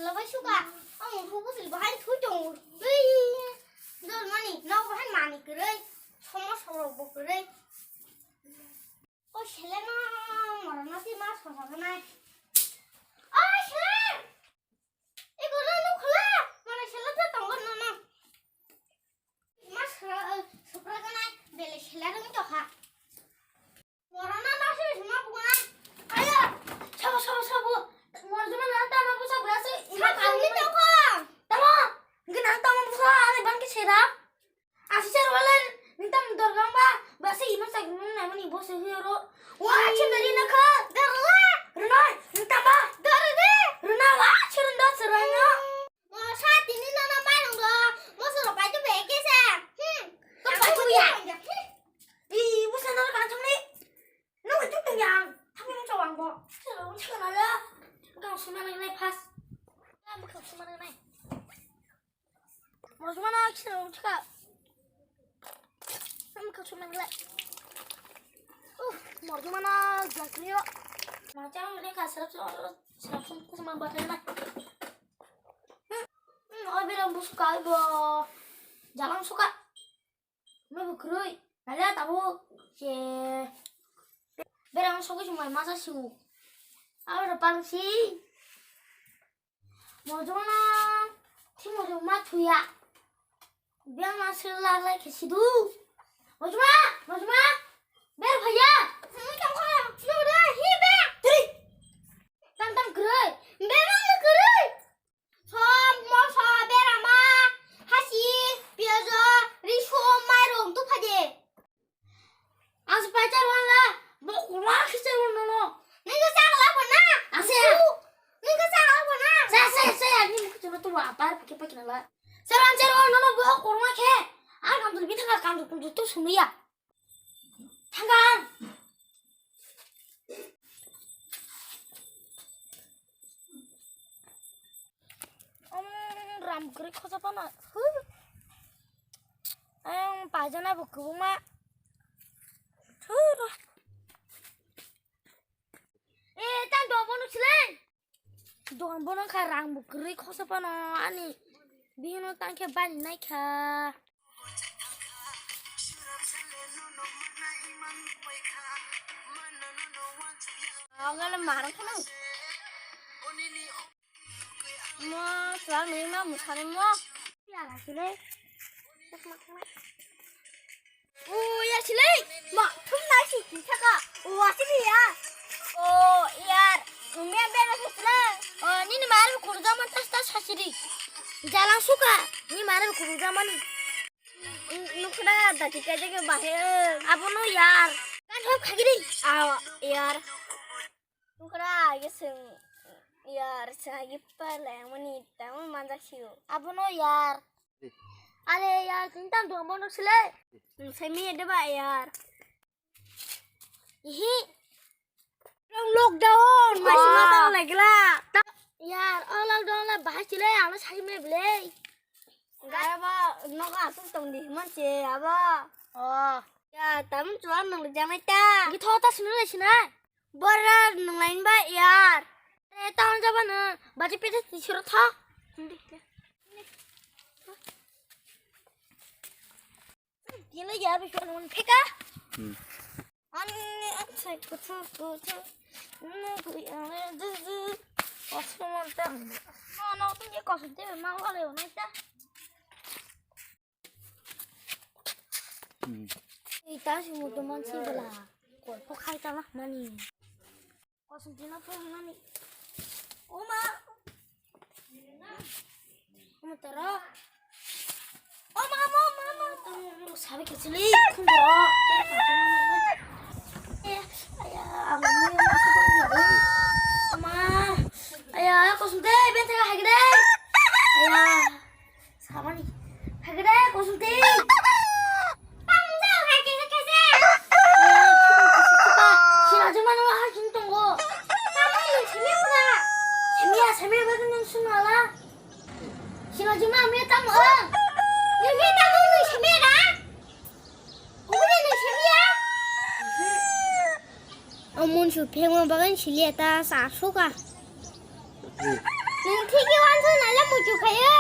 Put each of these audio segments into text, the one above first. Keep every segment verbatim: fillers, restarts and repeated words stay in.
Bai suka, ang mukhu bwswk bahai thui tongo. Ui, dol mani, nok bahai mani kwrwi, somo sorok bo kwrwi. O sele no, moro no si ma sosa ganai. O sele! Iko no nukla, mane sele to tongo no no. Ma sra-, sukra ganai, bele sele rung to ha. Morana nasi sima bukan. Ayo, sabo, sabo, sabo. Morjuma nang tama busa berasa ima. Sabo kamu ni toko. Tama, ngi nang tama busa ane bangki sera. Asi sera wala nang tam dorgang ba, berasa ima sa gunung nama ni bosa hiyo ro. Wah, cuma dari nak. Darla. Runa, nang tama. Darla. Runa, wah, cuma dah serangnya. Mo sa tini nono mairung do, mo soro pai tu beke se. Hmm. To pai tu ya. Ih, busa nono kan chong ni. No itu tu yang. Tapi mo chawang bo. Chalo, chalo la. Kang suma nang nai pas. Kang suma nang nai. Mo suma na chalo chaka. Kang suma nang nai. Uh, mo suma na jangkrio. Ma chang ni ka sarap sarap sarap sum kusuma batai na. Hmm, hmm, oi berang busuka oi bo. Jalang suka. Mai bo kwrwi. Nale tabuk. Je. Berang sogwi sumai masa siu. Aro pang si. Mojona. Thi mojong ma thuya. Biang ma sila lai ke sidu. Mojuma, mojuma. Ber bhaiya. Hmm, tam kha. Lo da, hi be. Tri. Tam tam kwrwi. Berang kwrwi. Som, moso, berama, hasi, piyajo, riso, mairung, tuphaje. Asu paichar wala, bo kurma khichar wala no. Ningka chakla pona. Ase. Ningka chakla pona. Sa, sa, sa, ani mukhe chuna tu wa par pake pake nala. Saran char wala no, bo kurma khe. Ar kam tu bithanga kam tu tu sunuya. Thangkang. Om ram gri khosa pana. Huh. Ang pajana bo kubuma. Thuro. Eh, tan do bono silai. Don bono kha rang bo kwrwi khosa phano ani bihino tangkhe bani naikha. Angale marang khano. Mo swang ni ma musani mo. Ya la sile. O yar silai, ma thum nai si ki thaka. O asili ya. O yar, me bera sila. O nini mar kurja man tas tas hasiri. Jalang suka, ni mar kurja man. Nukra da tika jaga bahir. Abono yar. Kan hok khagiri. A yar. Nukra age sing yar sagi pala mani tamu manjak siu. Abono yar. Are yar, tini tam dua bono sile. Semi ada ba yar. Ihi. Lockdown, masih matang lagi lah. Yar, oh lockdown lah bahas sile, alo sai me bele. Gaya ba, noga atuk tong di, man se, aba. Oh. Ya, tam cuan nang janai ta. Gitu ta sini le sini. Bora nang lain ba yar. Eh, tahun jaba na, baji pete tisiro tha. Tila ya, bisa nang pika. Hmm. Ani, ani, sai, kutu, kutu. Nang ku ya, du, du. Wasu mantang. No, no, tun ye kosu te, ma wale, no ta. Hmm. Ita si mutu man si bela. Kol po khai ta lah mani. Kosong tina po mani. Oma. Oma tara. Oma, oma, oma, oma. Sabi kecili. Kundro. Aya, aku ni masuk pun ni. Oma. Aya, kosong te, benteng lagi deh. Aya. Samani. Hagre, kosong te. Pangja, hai kese kese. Sina juma no ha jin tongo. Tamo ni simi pura. Simi ya, simi ba nang sunu ala. Sina juma me tamo. Ni me tamo ni simi ra. Ubuni ni simi ya. Amun su phema bagan sili ta sa suka. Nang thik ya wan Khaye.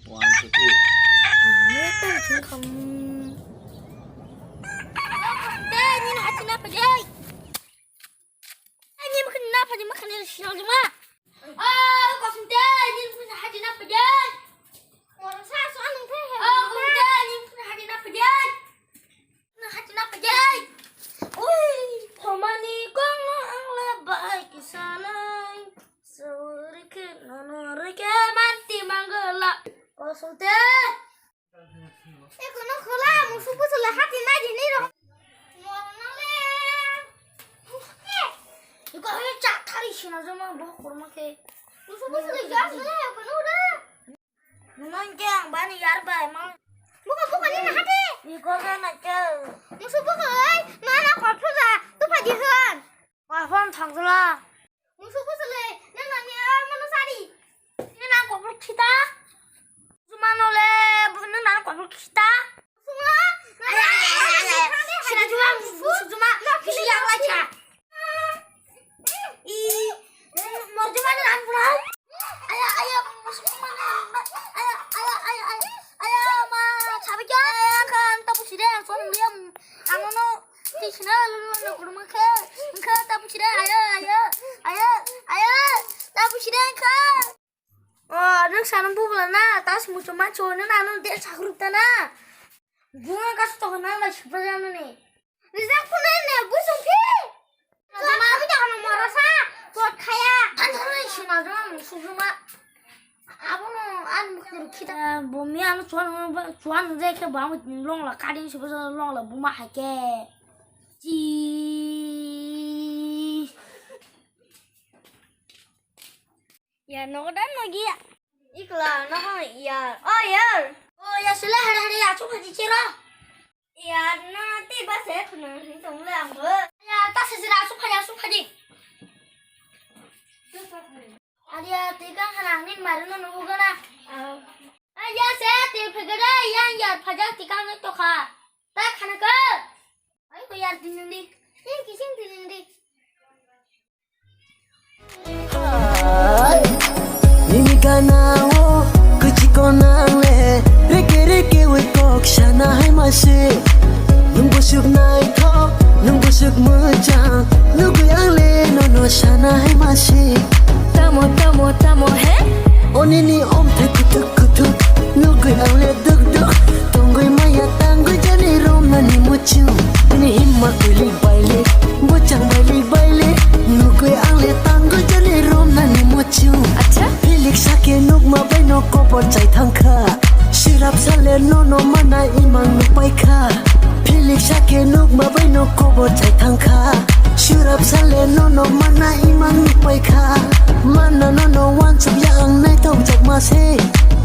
One, two, three. Ang ni tong sing kham. Te, nini hati na pajai. Ani makan na pajai, makan ni sing juma. Ah, kosong te, nini makan hati na pajai. Orang sa so anong te. Ah, kosong te, nini makan hati na pajai. Na hati na pajai. Ui, tomani kong ang le bai kisanai. Suri ke nono rike manti manggala. Kosong te. Eko no khola, musu pusu le hati na jini ro. Mor no le. Eko he chat thari sina jama bo korma ke. Musu pusu le gas le, eko no da. Nwng khe ang bani yar bai mang. Buka, buka, nini hati. Ni kok na khe. Musu buka, oi, nana kol phuja, tu phaji hwn. Wa phone thang jula. Musu buka le, nang nani a mano sari. Ni nang kol khita. Juma no le, nang nang kol khita. Suma. Ay, ay, ay, ay, ay. Sina juma, musu juma, musu ya lai cha. I, morjumani ran purai. Aya, aya, morjumani ran purai. Aya, aya, aya, aya, aya, ma, sabi kya, aya, kan, tapu sida, son liam, ang no, tisna, lulu, no, kurma khe, khe, tapu sida, aya, aya, aya, aya, tapu sida, khe. O, nwng sanam bubla na, tas muchung ma chona na, ano de sakruk ta na. Bunga kas to na la sipra jana ni. Rijak phone ne busung phi. Jama. Kami ta ano moro sa, pot khaya. An thoro sima jama musu jama. Abono an mukti rukhi ta. Bomi ano chuan chuan je khe ba mo long la kadin sipra long la buma hai khe. Chi. Ya, nogo da nogi ya. Ikla, nogo ya. Oh, ya. Oh, ya, sila hari hari ya, chuka di chiro. Ya, no, ti ba se khuna ni tong le ang bo. Ya, ta se sila, chuka ya, chuka di. Ari ya, ti ka khana ni mari no no gana. Ah, ya, se ti phege da, ya, ya, phaja ti ka no to kha. Ta khana ka. Ai ko ya, din din di. Sing ki sing din din di. Nini gana o kuchiko nang le, reke reke wi kok sana hai masi. Nung busuk naithok, nung busuk mujang, nugui ang le nono sana hai masi. Tamo, tamo, tamo, he? O nini omthai kutuk kutuk, nugui ang le duk duk, tongui maya tangui jani romnani muchung. Nini himma kuilik bailik, bujang bailik bailik, nugui ang le tangui jani romnani muchung. Acha? Philik sake nukma bai no kobor chai thangkha. Sirap sale nono mana imang nukpai kha. Philik sake nukma bai no kobor chai thangkha. Sirap sale nono mana imang nukpai kha. Mana nono wansuk ya ang naithok jak ma se.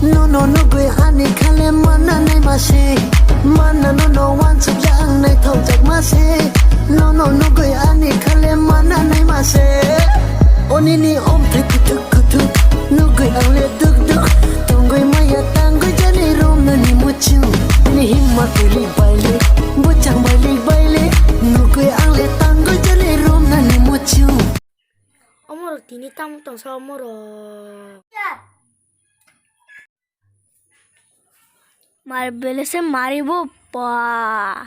Nono nugui ani khale mana nai ma se. Mana nono wansuk ya ang naithok jak ma se. Nono nugui ani khale mana nai ma se. O nini omthai kutuk kutuk, nugui ang le duk duk, tongui maya tangui jani romnani muchung. Nini himma kuilik bailik, bujang bailik bailik, nugui ang le tangui jani romnani muchung. Omorok tini tamo tongsa omorok. Mar belese maribo pa.